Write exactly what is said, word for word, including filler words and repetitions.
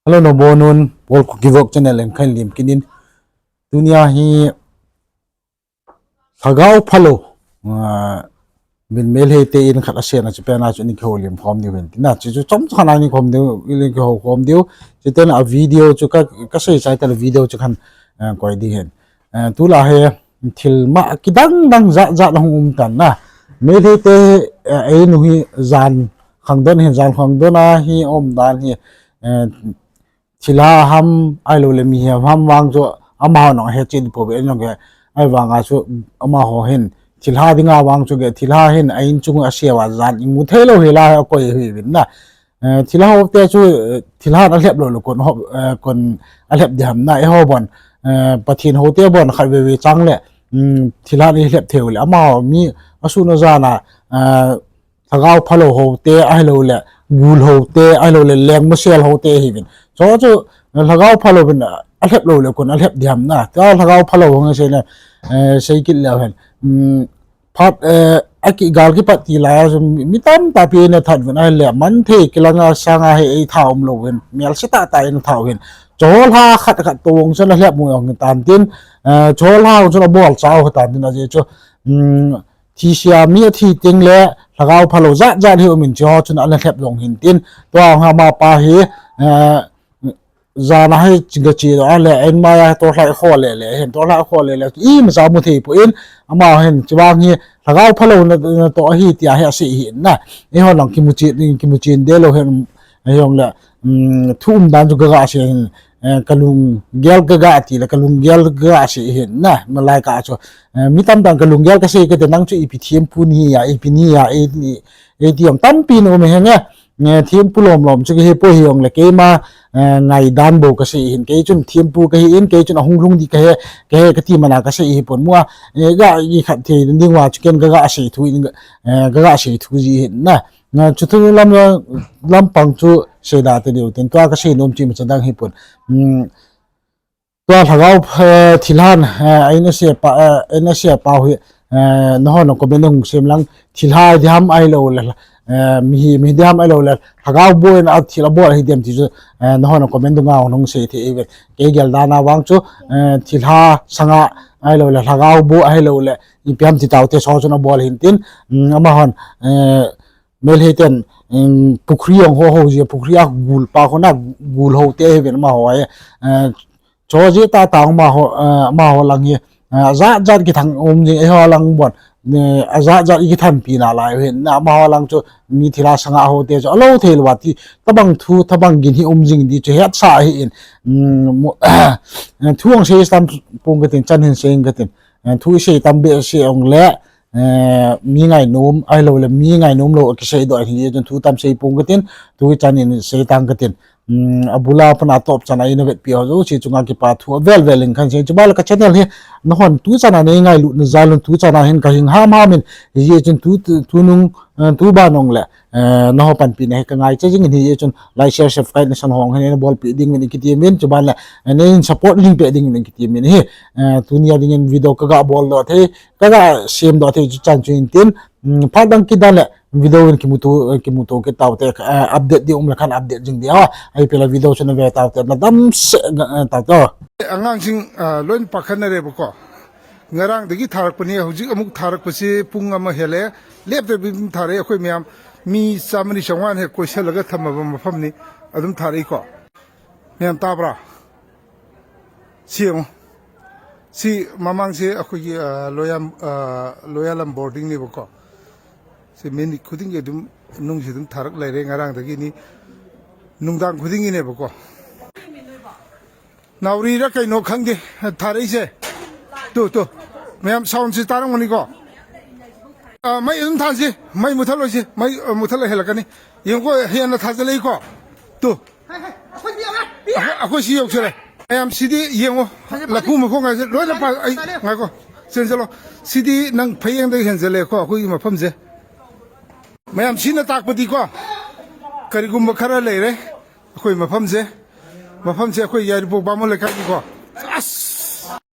Hello, nabonun, Paul Kuki Vlog channel in kahin lim kit in. Tunia hi lhagao phalou, ah, min Meitei te in khat asei na chu pen a chu eini kihoulim khom diu hin. Tina chu chu chomcha khat eini khom diu, eini kihou khom diu. Chuteng a video chu ka, kasei chai tah a video chu kahin, ah, koi ding hin. Eh, tulai hi thil ma kidang dang jat jat hung um tan na. Meitei te, eh, einu hi jan khangdon hin, jan khangdon a hi um dan hi, eh, thilha ham, ahilou le mihem ham vang chu amaho nung he chin po be nung ke, ahivang a chu amaho hin thilha dinga vang chu ke, thilha hin a in chung a sia va jan imu thei lou hi la a koi hi vin na. Eh, thilha ho te chu, eh, thilha in alhep lou le kon ho, eh, kon alhep ding ham na, eiho bon, eh, Pathen ho te bon khat veve chang le, um, thilha in alhep thei u le, amaho mi asun ajan a, eh, lhagao phalou ho te, ahilou le, gul ho te, ahilou le, lengmasel ho te hi vin. Chu chu, eh, lhagao phalou vin, eh, alhep lou le kon alhep ding ham na, ta lhagao phalou ho nge sei le, eh, sei kit le hen. Um, Phat, eh, aki gal kipat ti lai a chu mi, mi tamtah pi in athat vin ahile, man thei kilang a sang a hi eitha um lou vin, mial se tah tah in atha u hin. Cholha khat khat tong chun alhep mu jong tan tin, eh, cholha chun abol chau tan tin ajeh chu, um, thi sia mi athi teng le, lhagao phalou jat jat hi um in chu ho chun ana lhep jong hin tin, tua hung ama pa hi, eh, Jan a hi chinga chi doh a le, en mai a tolha kho le le, hin tolha kho le le, ima cha mu thei poi, ama hin chuvang hi, lhagao phalou na, na toh ahi tia hi asei hin na. Eiho lang kimu chin, kimu chin de lou hin, eihon le, um, thu um dan chu ka ga sei hin, eh, ka lunggel ka ga ti le, ka lunggel ka ga sei hin na, malai ka chu, eh, mi tamtah in ka lunggel ka sei kate nang chu ipi thempu nahi a, ipi nahi a, i, i, i ti jong tampi na um e hin e. Eh, thempu lom lom chu kahi poi hijong le keima, eh, ngaidan bou kasei hin, kei chun thempu kahi in, kei chun ahung lhung ding kahi, kahi kati man a kasei hi pon mua, eh, ga i khat thei ding uva chu ken ka ga sei thu in, eh, ka ga sei thu ji hin na. Na chu thu lam, lampang chu sei da te diu tin tua kasei nom chi ma cha dang hi pon. Hmm. Tua lhagao, eh, thilhan, eh, eina sei pa, eh, eina sei pa hi, eh, nahon comment hung sem lang, thilha ding ham ahilou le, eh, mi hi, mi ding ham ahilou le, lhagao bou in a thil abol ahi dem ti chu, eh, nahon comment dunga hung sei thei ve. Kei gel dan a vang chu, eh, thilha sanga ahilou le, lhagao bou ahilou le, ipi ham ti tau te chu chun abol hin tin, mm, amahon, eh, Meitei ten, um, pukhri jong ho ho ji, pukhri a gul pa ho na, gul ho te hi ven amaho e. Eh, chu ji tah tah amaho, eh, amaho lang hi, eh, jat jat kithang um jing eiho lang bon. Eh, ajat jat i kithanpi nalai hin na amaho lang chu mi thilha sanga ho te chu alou thei lou a ti, tabang thu, tabang gin hi um jing ti chu hetsa hi in. Um, mo-, eh, thu ang sei tam pung katin, chan hin sei katin. Eh, thu sei tam be sei ong le, eh, mi ngainom, ahilou le mi ngainom lou kisei doh hi, chun thu tam sei pung katin, tu chan in sei tang katin. Um, abul a pat a top chan a eina vetpi ho jouse chunga kipa thu avel vel in kahin sei. Chuban le ka channel hi, nahon tu chan a nei ngailut na jal un tu chan a hin ka hing ham ham in, hijeh chun tu, tu, tunung, eh, tu ban ong le, eh, naho panpina hi ka ngaicha jing in hijeh chun like, share, subscribe nasan ho hin eina bolpeh ding uvin kati uvin, chuban le, eh, nei support ding peh ding uvin kati uvin hi, eh, tunia ding in video ka ga bol doh thei, ka ga sem doh thei chu chan chu in tin, um, phat dang kit dan le video in kimuto, eh, kimuto kit tau te, eh, update ding um le kahin update jing ding a, ahipeh le video chu na ve tau te, na damsel, eh, tau te. Angang sing, ah, loin pakhat na re ba ko. Ngarang dagi tharak pani, hojik amuk tharak pasi pung ama hele, lepte bim thare, akhoi mayam, mi chamani changwan he koisel laga thamma ba mafam ni, adum thare ko. Mayam tabra. Si yong. Si mamang si akhoi, ah, loyam, ah, loyalam boarding ni ba ko. Si minute khuding adum, nung si adum tharak lai re ngarang dagi ni, nungdang khuding ni ba ko. Nauri ra kaino khangde, thare se. Tu, tu. Mayam sound si tarang mani ko. Ah, mai um than si, mai muthalo si, mai, ah, muthalo hela kani. Yong ko hian na tha le ko. Tu. Akhoi si yok se le. Mayam sidi yong o. La phu ma phu ngai se, loi la pa, ai, ngai ko. Sen se lo. Sidi nang phai yong de hen se le ko, akhoi mafam se. Mayam sina tak pati ko. Karigumba khara lei re. Akhoi mafam se. Mafam se akhoi Yairipok Bamon Leikai ni ko. As!